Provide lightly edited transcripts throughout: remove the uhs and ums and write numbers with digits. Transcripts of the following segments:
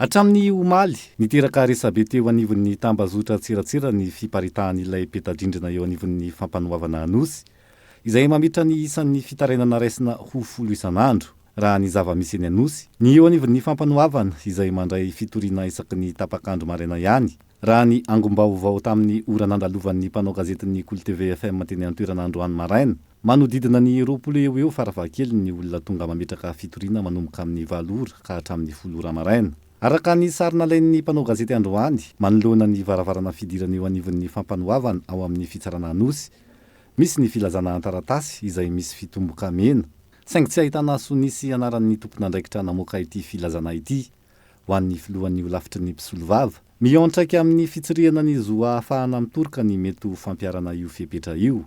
Hatramin'ny omaly, niteraka resabe teo anivon'ny tambazotran-tseratsera ny fiparitahan'ilay peta-drindrina eo anivon'ny fampanoavana Anosy, izay mametra ny isan'ny fitarainana raisina ho folo isan'andro. Raha ny zava-misy eny Anosy, ny eo anivon'ny fampanoavana izay mandray fitoriana isaky ny tapak'andro maraina ihany, raha ny angom-baovao tamin'ny ora nandalovan'ny mpanao gazetin'ny Kolo TV FM teny an-toerana androany maraina, Manodidina ny 20 eo ho eo farafahakeliny ny olona tonga mametraka fitoriana manomboka amin'ny valo ora ka hatramin'ny folo ora maraina. Araka ny sary nalain'ny mpanao gazety androany, manoloana ny varavarana fidirana eo anivon'ny fampanoavana ao amin'ny fitsarana Anosy, misy ny filazana an-taratasy izay misy fitomboka mena, saingy tsy ahitana sonia sy anaran'ny tompon'andraikitra namoaka ity filazana ity. Ho an'ny filohan'ny holafitry ny mpisolovava, miantraika amin'ny fitsirihana ny zo ahafahana mitoroka ny mety ho fampiharana io fepetra io.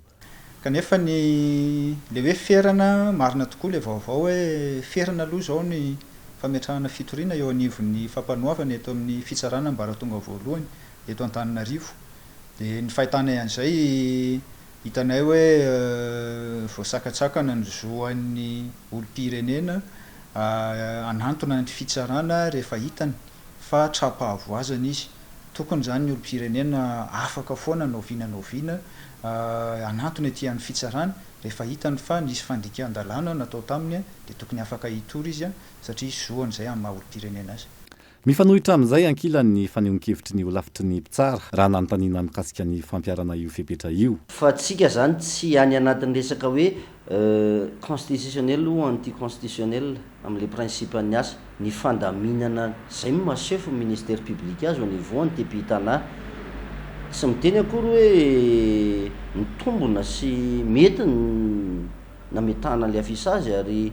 Kanefa ny le hoe ferana, marina tokoa le vaovao hoe ferana aloha izao ny fametrahana fitoriana eo anivon'ny fampanoavana eto amin'ny fitsarana ambaratonga voalohany eto Antananarivo. Dia ny fahitanay an'izay, hitanay hoe voasakatsakana ny zo an'ny olom-pirenena hanantona ny fitsarana rehefa hitany fa tra-pahavoazana izy. Tokony izany ny olom-pirenena afaka foana na oviana na oviana hanantona ety amin'ny fitsarana rehefa hitany fa nisy fandikan-dalàna natao taminy dia tokony afaka hitory izy satria zoany izay amin'ny maha olom-pirenena azy. Mifanohitra amin'izay ankilany ny fanehoan-kevitry ny holafitry ny mpitsara raha nanontaniana mikasika ny fampiharana io fepetra io. Fa tsika zany tsy any anatin'ny resaka hoe constitutionnel ou anti-constitutionnel amin'ilay principe an'ny asa, ny fandaminana zay no maha chef ny ministère public azy au niveau an'ny TPI Tana. Tsy miteny akory hoe mitombona sy mety ny nametahana an'ilay affichage ary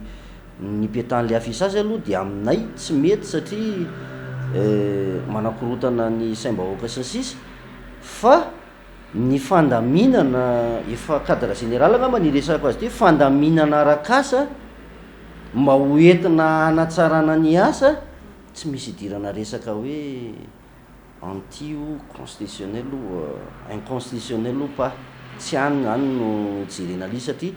Ny nipetahan'ilay affichage aloha dia aminay tsy mety satria manakorontana ny saim-bahoaka sy ny sisa fa ny fandaminana efa cadre général angamba ny iresahako azy ity, fandaminana arak'asa mba ho entina hanatsarana ny asa tsy misy idirana resaka hoe anti ou constitutionnel ou inconstitutionnel ou pas, tsy any zany no jerena an'ilay izy satria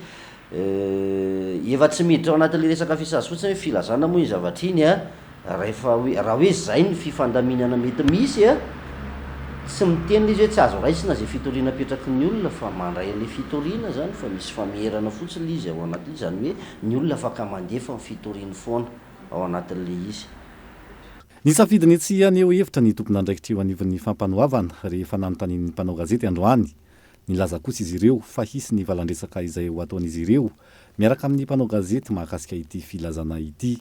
efa tsy miditra ao anatin'ilay resaka fisazy fotsiny hoe filazana moa iny zavatra iny an, rahefa hoe raha hoe zay ny fifandaminana mety misy an, tsy miteny ilay izy hoe tsy azo raisina izay fitoriana apetraky ny olona fa mandray an'ilay fitoriana zany fa misy famerana fotsiny ilay izy ao anatin'ilay izy, zany hoe ny olona afaka mandefa ny fitoriany foana ao anatin'ilay izy. Nisafidy ny tsy haneho hevitra ny tompon'andraikitra eo anivon'ny fampanoavana rehefa nanontanian'ny mpanao gazety androany. Nilaza kosa izy ireo fa hisy ny valandresaka izay ho ataon'izy ireo miaraka amin'ny mpanao gazety mahakasika ity filazana ity.